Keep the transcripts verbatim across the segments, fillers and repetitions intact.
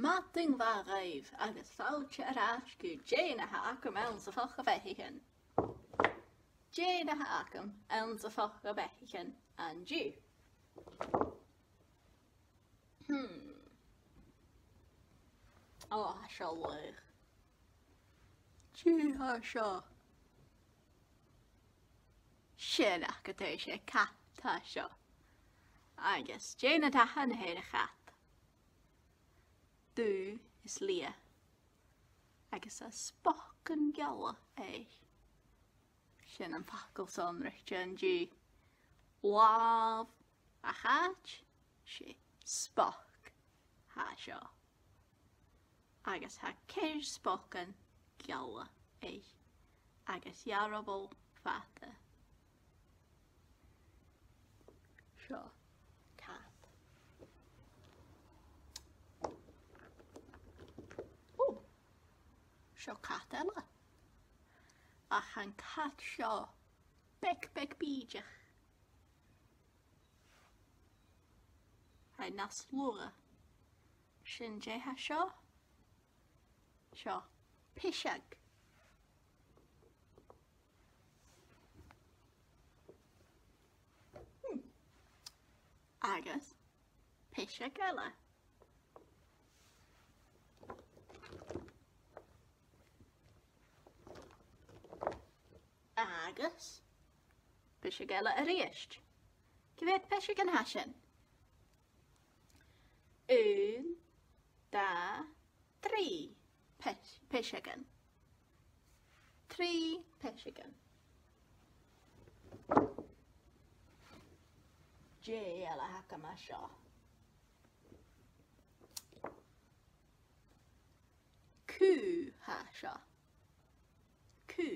Madainn mhath dhuibh agus fàilte air ais gu Dè na th' agam anns a' Phoca-beathaichean. Dè na th' agam anns a' Phoca-beathaichean an-diugh? Hmm. Ò, tha seo laghach. Dè tha seo? Sin agad e, 's e cat a tha seo. Agus dè na dathan a th' air a' chat? Dubh is liath. Agus tha spocan geala air. Sin am facal sònraichte an-diugh. Làmh a' chait, 's e spoc a tha seo. Agus tha ceithir spocan geala air. Agus earball fada. Seo cat. Ò, seo cat eile. Ach tha an cat seo beag, beag bìodach. Tha e nas lugha. Sin dè tha seo. Seo piseag. Hmm. Agus piseag eile. Agus piseag eile a-rithist. Cia mheud piseagan a tha sin? Aon, dà, trì pis-, piseagan. Trì piseagan. Dè eile a th' agam an seo? Cù a tha seo. Cù.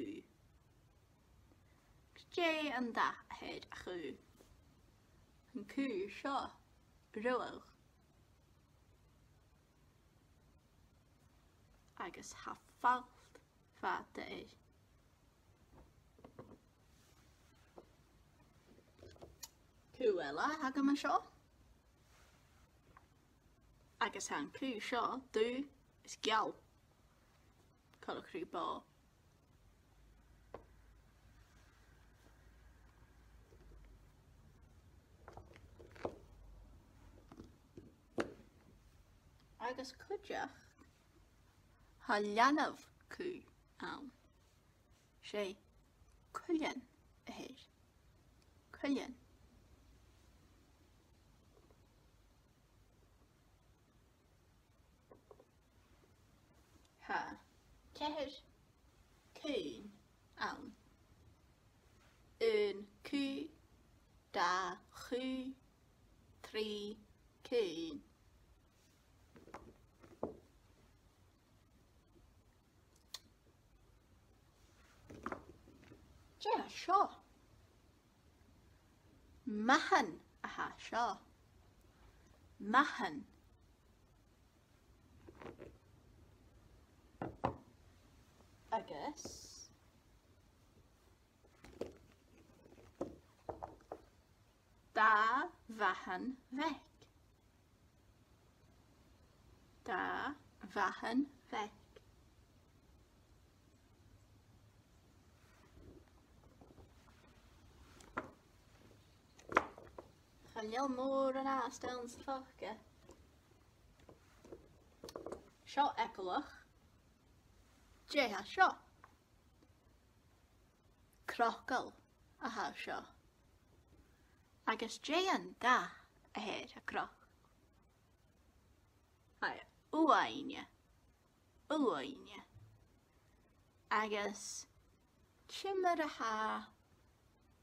Dè an dath a th' air a' chù? An cù seo ruadh. Agus tha falt fada air. Cù eile a th' agam an seo. Agus tha an cù seo dubh is geal. Coltach ri bò. Agus cuideachd, tha leanabh cù ann. 'S e cuilean a th' air. Cuilean. Tha ceithir cuinn ann. Aon cù, dà chù, trì cuinn. Dè tha seo? Mathan a tha seo. Mathan. Agus dà mhathan bheag. Dà mhathan bheag. Chan eil mòran fhathast anns a' phoca. Seo eagalach. Dè tha seo? Crogall a tha seo. Agus dè an dath a th' air a' chrogail? Tha e uaine. Uaine. Agus ciamar a tha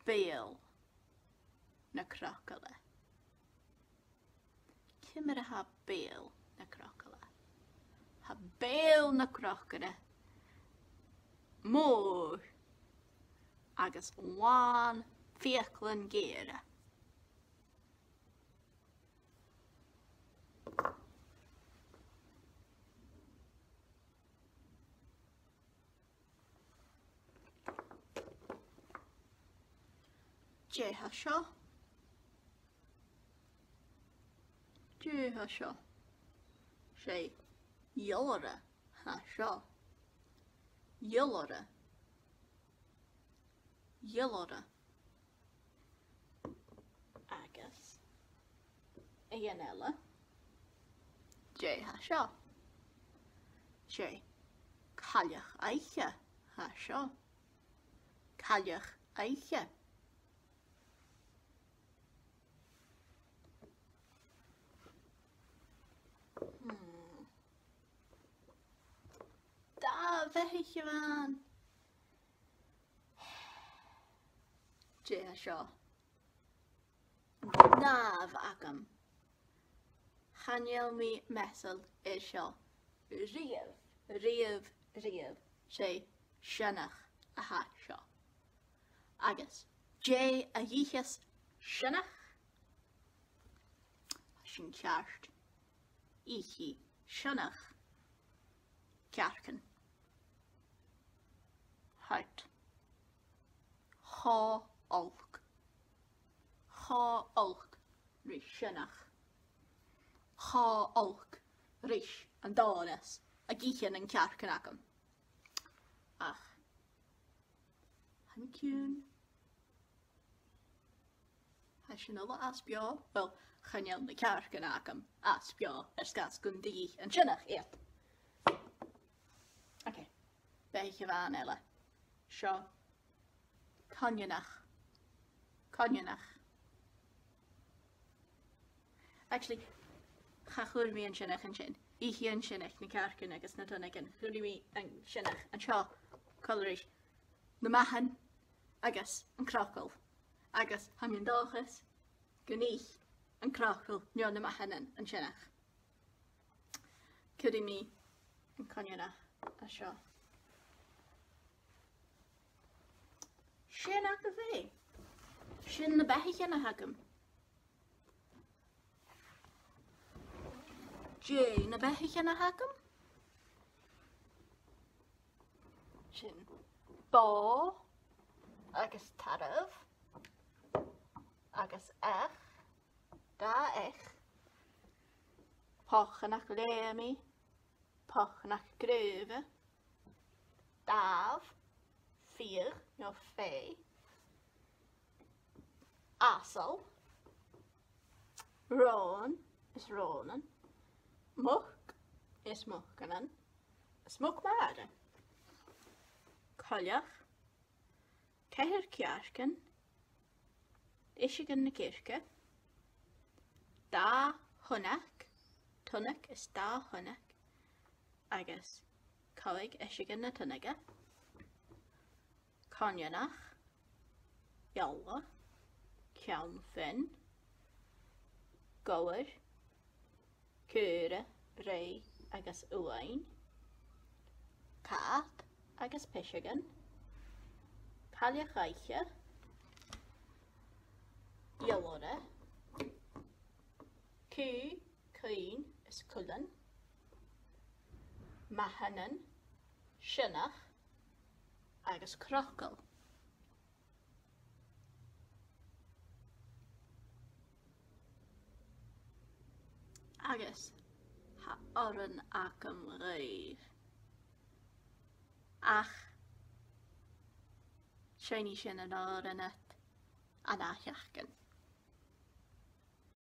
beul na crogaill? Ciamar a tha beul na crogaill? Tha beul na crogaill mòr agus làn fiaclan geura. Dè tha seo? Dè tha seo? 'S e Iolaire. Tha seo. Iolaire. Iolaire. Agus aon eile. Dè tha seo? 'S e cailleach-oidhche. Tha seo. Cailleach-oidhche. Hmm. Dà bheathach a-mhàin. Dè tha seo? Snàmh agam. Chan eil mi measail air seo riamh, riamh, riamh. 'S e sionnach a tha seo. Agus dè a dh'itheas sionnach? Sin ceart. Ithidh sionnach cearcan. Heart. Cho olc. Cho olc ris sionnach. Cho olc ris an dòchas ag ithe nan cearcan agam. Ach tha mi ciùin. Tha sinn uile às beò. Well, chan eil na cearcan agam às beò air sgàth 's gun do dh'ith an sionnach iad. Ok. Beathach a-mhàin eile. Seo. Coineanach. Coineanach. Actually, cha chuir mi an sionnach an sin. Ithidh an sionnach na cearcan agus na tunnagain. Chuir mi an sionnach an seo còmhla ris na mathain agus an crogall. Agus tha mi an dòchas gun ith an crogall no na mathain an sionnach. Cuiridh mi an coineanach an seo. Sin agaibh e. Sin na beathaichean a th' agam. Dè na beathaichean a th' agam? Sin bò agus tarbh agus each, dà each, pochanach leamaidh, pochanach craoibhe, damh, fiadh no fèidh, asal, ròn is rònan, muc is mucannan, is muc mara, coileach, ceithir cearcan, eisigean na circe, dà thunnag, tunnag is dà thunnag, agus còig eisigean na tunnaige, coineanach, eala, ceann-fionn, gobhar, caora, rèidh agus uain, cat agus piseagan, cailleach-oidhche, iolaire, cù, caoin is cuilean, mathanan, sionnach agus crogall. Agus tha òran agam dhuibh. Ach seinnidh sinn an t-òran ud an ath-sheachdain.